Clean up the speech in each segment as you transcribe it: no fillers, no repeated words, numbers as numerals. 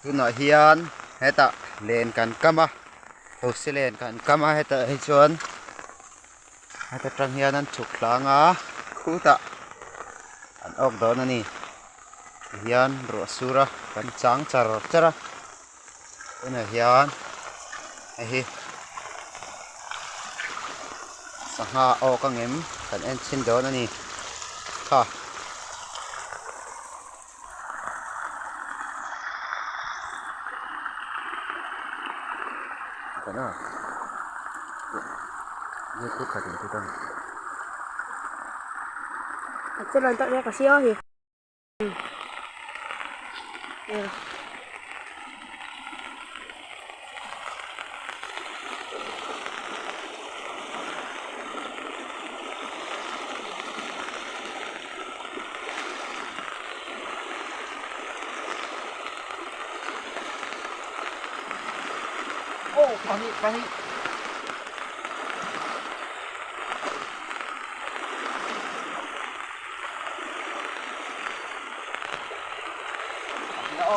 Tunah hian hetah len kan kam a thosi len kan kam a hetah hi chuan heta tang hian an chhuk hlang a khutah an awk dawn a ni tihian ruah sur a kan chang char char a tunah hian hei hi sangha awk ang em kan en chhin dawn a ni kha. Oh, pahnih, pahnih.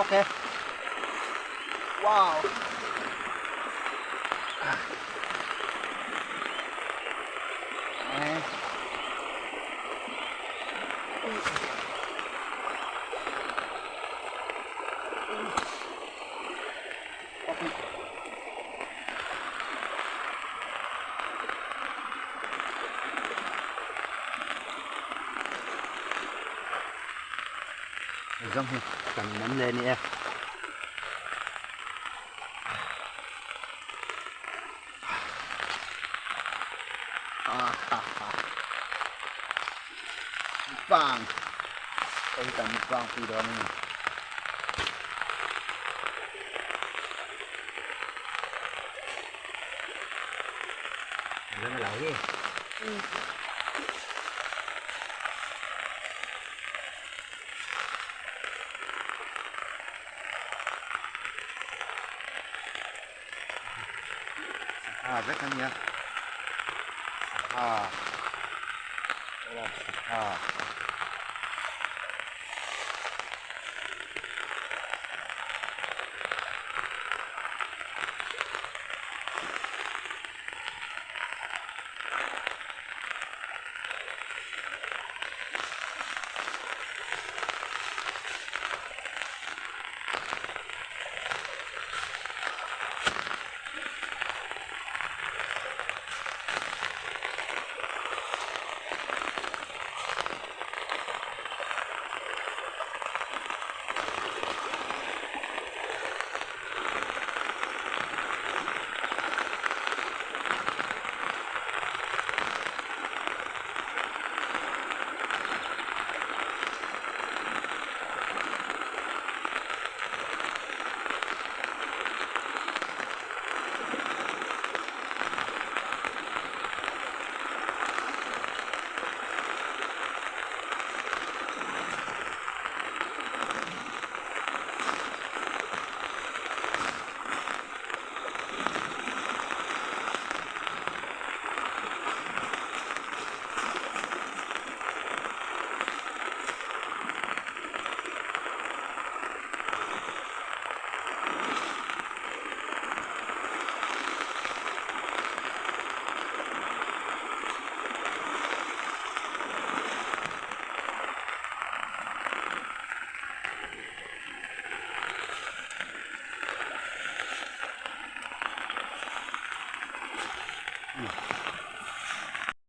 Okay. Wow. Eh. Zawng hi kan man leh a ni e. Bang hei hi kan mukbang pui dawn a ni. Sangha vek a nia sangha sangha.